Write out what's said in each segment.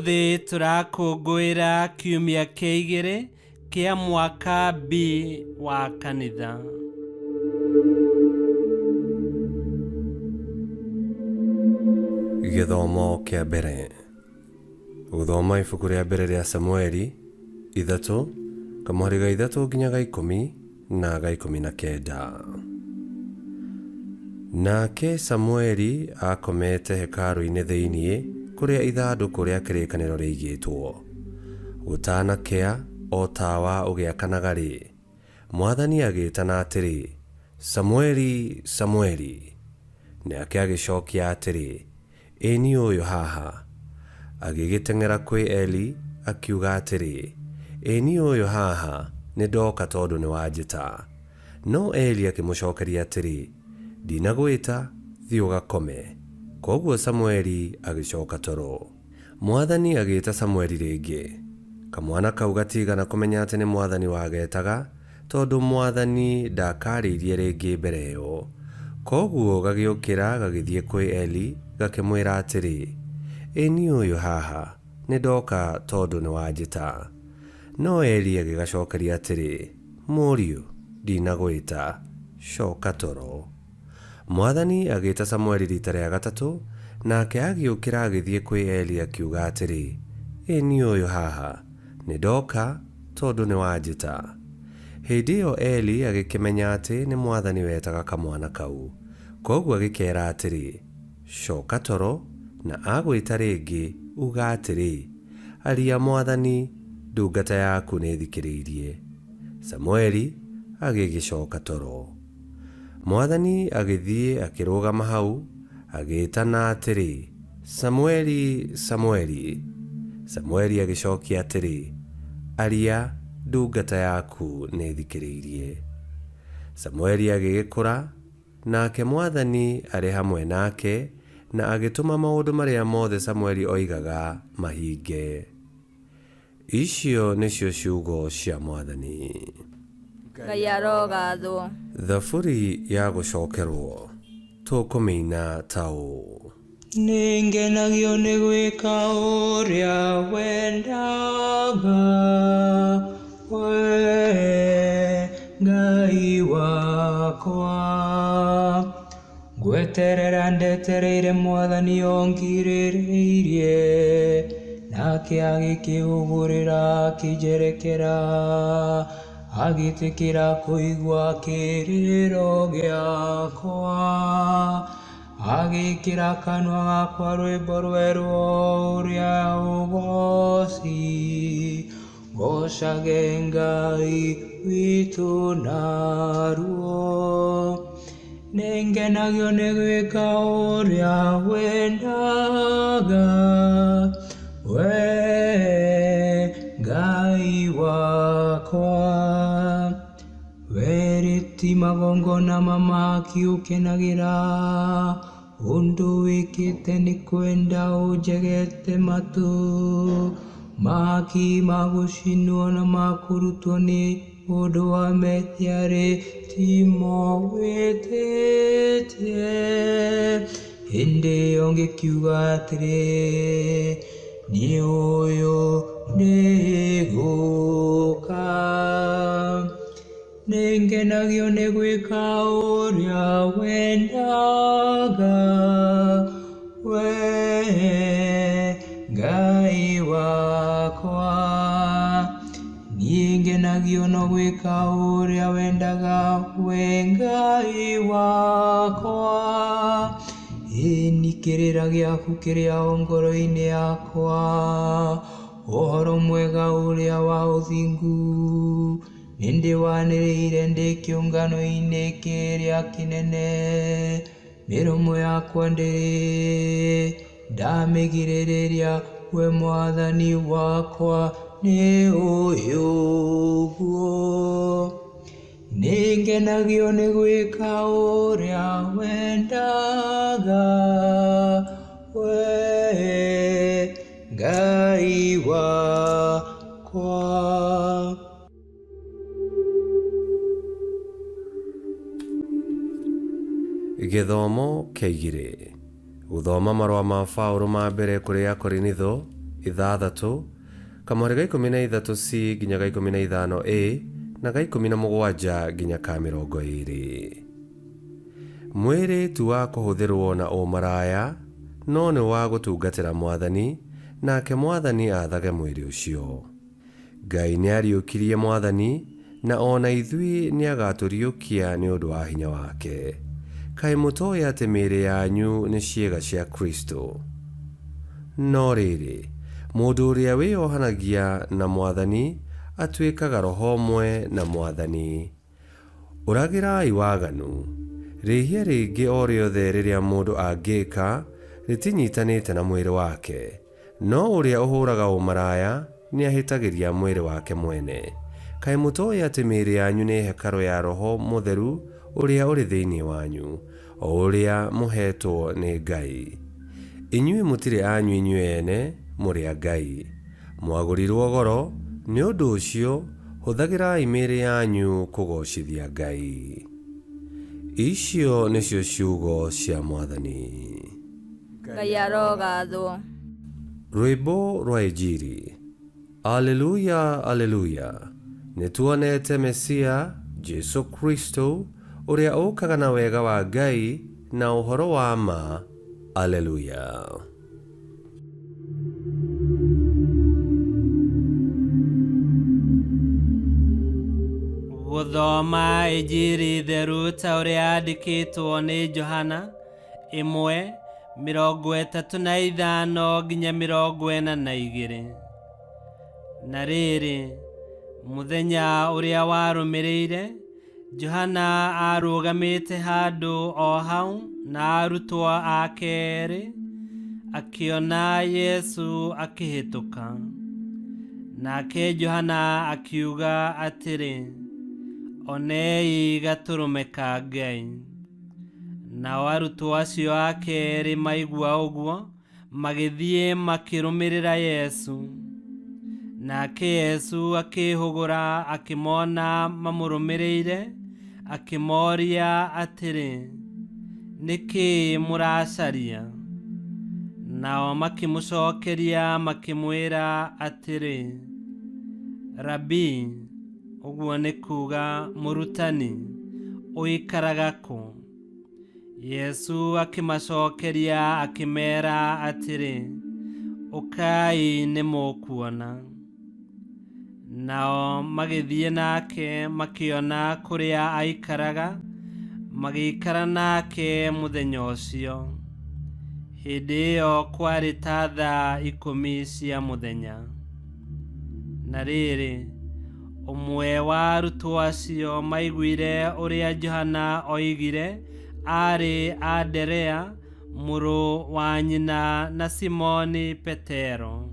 Ũmũthĩ tũrakũngũĩra kiumia kĩa igĩrĩ kĩa mwaka B wa kanitha. Gĩthomo kĩa mbere. Gũthoma ibuku rĩa mbere rĩa Samueli 3, kamũhari ga 3 nginya ga 10 na ga 19. Nake Samueli aakomete hekarũ-inĩ thĩinĩ kũrĩa ithandũkũ rĩa kĩrĩkanĩro rĩaigĩtwo. Gũtanakĩa, o tawa ũgĩakanaga-rĩ, Mwathani agĩĩtana atĩrĩ, Samueli, Samueli! Nake agĩcokia atĩrĩ, Ĩ niĩ ũyũ haha. Agĩgĩteng'era kwĩ Eli, akiuga atĩrĩ, Ĩ niĩ ũyũ haha, nĩndoka tondũ nĩwanjĩta. No Eli akĩmũcokeria atĩrĩ, Ndinagwĩta, thiĩ ũgakome. Kwoguo Samueli agĩcoka toro. Mwathani agĩĩta Samueli rĩngĩ. Kamwana kau gatiigana kũmenya atĩ nĩ Mwathani wagetaga, tondũ Mwathani ndakaarĩirie rĩngĩ mbere ĩyo. Kwoguo gagĩũkĩra gagĩthiĩ kwĩ Eli, gakĩmwĩra atĩrĩ, Ĩ niĩ ũyũ haha, nĩndoka tondũ nĩwanjĩta. No Eli agĩgacookeria atĩrĩ, Mũũriũ, ndinagwĩta, cooka toro. Mwathani agĩĩta Samũeli riita rĩa gatatũ, nake agĩũkĩra agĩthiĩ kwĩ Eli akiuga atĩrĩ, Ĩ niĩ ũyũ haha, nĩndoka, tondũ nĩwanjĩta. Hĩndĩ ĩyo Eli agĩkĩmenya atĩ nĩ mwathani wetaga kamwana kau. Kwoguo agĩkeera atĩrĩ, Cooka toro, na agwĩta rĩngĩ, uga atĩrĩ, 'Aria mwathani, ndungata yaku nĩĩthikĩrĩirie. Samũeli agĩgĩcooka toro. Mwathani agĩthiĩ akĩrũgama hau, agĩĩtana atĩrĩ, Samũeli, Samũeli! Samũeli agĩcokia atĩrĩ, Aria, ndungata yaku nĩĩthikĩrĩirie. Samũeli agĩgĩkũra, nake Mwathani arĩ hamwe nake, na agĩtũma maũndũ marĩa mothe Samũeli oigaga mahinge. Icio nĩcio ciugo cia Mwathani. Ngai arogathwo. Thaburi ya gũcokerwo. Tũkũmĩina ta ũũ. Nĩngenagio nĩ gwĩka ũrĩa wendaga, wee Ngai wakwa. Ngweterera ndetereire Mwathani ongirĩrĩirie, nake agĩkĩhũgũrĩra akĩnjerekera, agĩtĩkĩra kũigua kĩrĩro gĩakwa, agĩĩkĩra kanua gakwa rwĩmbo rwerũ ũrĩa ũgooci, ngocage Ngai witũ naruo. Nĩngenagio nĩ gwĩka ũrĩa wendaga, wee Ngai wakwa. Wee-rĩ ti magongona ma mahaki ũkenagĩra, ũndũ wĩkĩte nĩ kwenda ũnjegete matũ. Mahaki ma gũcinwo na ma kũrutwo nĩ ũndũ wa mehia-rĩ, timo wĩtĩtie. Hĩndĩ ĩyo ngĩkiuga atĩrĩ, Niĩ ũyũ nĩngũũka. Nĩngenagio nĩ gwĩka ũrĩa wendaga, wee Ngai wakwa. Niĩ ngenagio no gwĩka ũrĩa wendaga, wee Ngai wakwa. Ĩni kĩrĩra gĩaku kĩrĩa o ngoro-inĩ yakwa, ũhoro mwega ũrĩa wa ũthingu. Nĩndĩwanĩrĩire ndĩ kĩũngano-inĩ kĩrĩa kĩnene, mĩromo yakwa ndĩrĩ ndamĩgirĩrĩria, we Mwathani wakwa nĩũĩ ũguo. Nĩngenagio nĩ gwĩka ũrĩa wendaga, wee Ngai wakwa. Gĩthomo kĩa igĩrĩ. Gũthoma marũa ma Paũlũ ma mbere kũrĩ Akorinitho Ithathatũ, kamũhari ga 13 C nginya ga 15 A na ga 17 nginya ka 20. Mwĩrĩ ti wa kũhũthĩrwo na ũmaraya, no nĩ wa gũtungatĩra Mwathani, nake Mwathani aathage mwĩrĩ ũcio. Ngai nĩariũkirie Mwathani, na o na ithuĩ nĩagatũriũkia nĩ ũndũ wa hinya wake. Kaĩ mũtoĩ atĩ mĩĩrĩ yanyu nĩ ciĩga cia Kristũ? No rĩrĩ, mũndũ ũrĩa wĩohanagia na Mwathani atuĩkaga roho ũmwe na Mwathani. Ũragĩrai waganu. Rĩhia rĩngĩ o rĩothe rĩrĩa mũndũ angĩka rĩtinyitanĩte na mwĩrĩ wake, no ũrĩa ũhũraga ũmaraya nĩahĩtagĩria mwĩrĩ wake mwene. Kaĩ mũtoĩ atĩ mĩĩrĩ yanyu nĩ hekarũ ya Roho Mũtheru ũrĩa ũrĩ thĩinĩ wanyu, o ũrĩa mũheetwo nĩ Ngai? Inyuĩ mũtirĩ anyu inyuĩ ene, mũrĩ a Ngai. Mwagũrirwo goro, nĩ ũndũ ũcio hũthagĩrai mĩĩrĩ yanyu kũgoocithia Ngai. Icio nĩcio ciugo cia Mwathani. Ngai arogathwo. Rwĩmbo rwa Injiri. Aleluya, aleluya! Nĩtuonete Mesia, Jesũ Kristo, ũrĩa ũũkaga na wega wa Ngai na ũhoro wa ma. Aleluya! Gũthoma Injiri theru ta ũrĩa yandĩkĩtwo nĩ Johana 1:35 nginya 42. Na rĩrĩ, mũthenya ũrĩa warũmĩrĩire, Johana arũgamĩte handũ o hau na arutwo ake erĩ, akĩona Yesu akĩhĩtũka. Nake Johana akiuga atĩrĩ, Onei gatũrũme ka Ngai. Nao arutwo acio ake erĩ maigua ũguo, magĩthiĩ makĩrũmĩrĩra Yesu. Nake Yesu akĩĩhũgũra akĩmona mamũrũmĩrĩire, akĩmoria atĩrĩ, Nĩ kĩĩ mũracaria? Nao makĩmũcokeria makĩmwĩra atĩrĩ, Rabii, ũguo nĩ kuuga mũrutani, ũikaraga kũ? Yesu akĩmacokeria akĩmeera atĩrĩ, Ũkai nĩ mũkuona. Nao magĩthiĩ nake makĩona kũrĩa aikaraga, magĩikara nake mũthenya ũcio. Hĩndĩ ĩyo kwarĩ ta thaa 10 cia mũthenya. Na rĩrĩ, ũmwe wa arutwo acio maiguire ũrĩa Johana oigire aarĩ Anderea mũrũ wa nyina na Simoni Petero.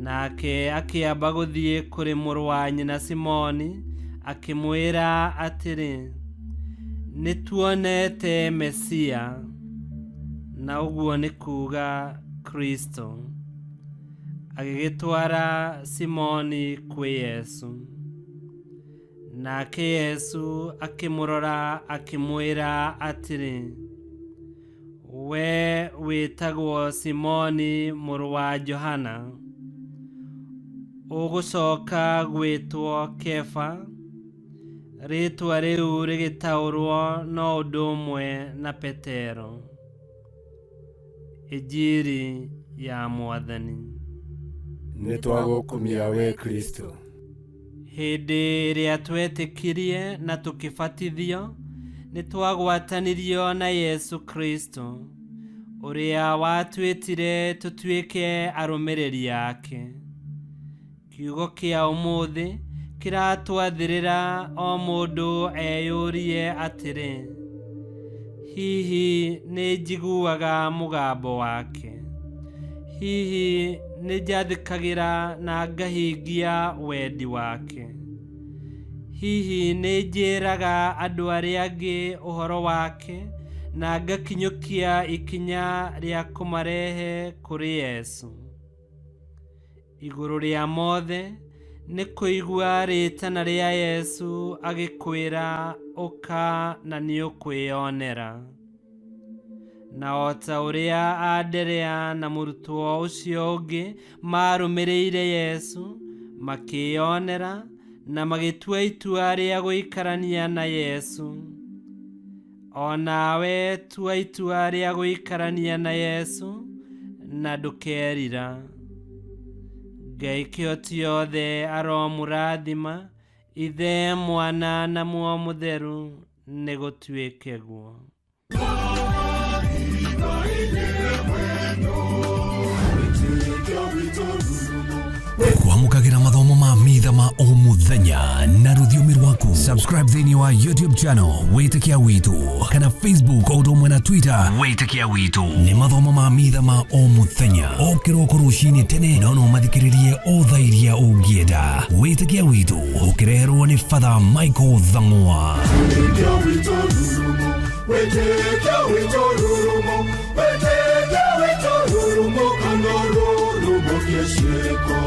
Nake akĩamba gũthiĩ kũrĩ mũrũ wa nyina Simoni, akĩmwĩra atĩrĩ, Nĩtuonete Mesia, na ũguo nĩ kuuga Kristo. Agĩgĩtwara Simoni kwĩ Yesu. Nake Yesu akĩmũrora akĩmwĩra atĩrĩ, We wĩtagwo Simoni mũrũ wa Johana, ũgũcoka gwĩtwo Kefa, rĩĩtwa rĩu rĩgĩtaũrwo no ũndũ ũmwe na Petero. Injiri ya Mwathani. Nĩ twagũkumia we Kristo. Hĩndĩ ĩrĩa twetĩkirie na tũkĩbatithio, nĩ twagwatanirio na Yesu Kristo, ũrĩa watwĩtire tũtuĩke arũmĩrĩri ake. Kiugo kĩa ũmũthĩ kĩratwathĩrĩra o mũndũ eyũrie atĩrĩ, Hihi nĩ njiguaga mũgambo wake? Hihi nĩ njathĩkagĩra na ngahingia wendi wake? Hihi nĩ njĩraga andũ arĩa angĩ ũhoro wake na ngakinyũkia ikinya rĩa kũmarehe kũrĩ Yesu? Igũrũ rĩa mothe, nĩ kũigua rĩtana rĩa Yesu agĩkwĩra ũka na nĩũkwĩyonera. Na o ta ũrĩa Anderea na mũrutwo ũcio ũngĩ maarũmĩrĩire Yesu, makĩĩonera na magĩtua itua rĩa gũikarania na Yesu. O nawe tua itua rĩa gũikarania na Yesu na ndũkerira. Ngai kĩhoti yothe aromũrathima, Ithe, Mwana na Muoyo Mũtheru, nĩ gũtuĩke guo. Kwamũkagĩra mathomo ma mitha ma o mũthenya na rũthiomi rwaku. Subscribe thĩinĩ wa YouTube channel Wĩtĩkia Witũ kana Facebook o ũndũ ũmwe na Twitter Wĩtĩkia Witũ. Nĩ mathomo ma mitha ma o mũthenya o kĩroko rũcinĩ tene, no no mathikĩrĩrie o thaa iria ũngĩenda. Wĩtĩkia Witũ ũkĩreherwo nĩ Father Michael Thang'wa. Wĩtĩkia witũ rurumo, wĩtĩkia witũ rurumo, wĩtĩkia witũ rurumo, kana rurumo kĩciĩko.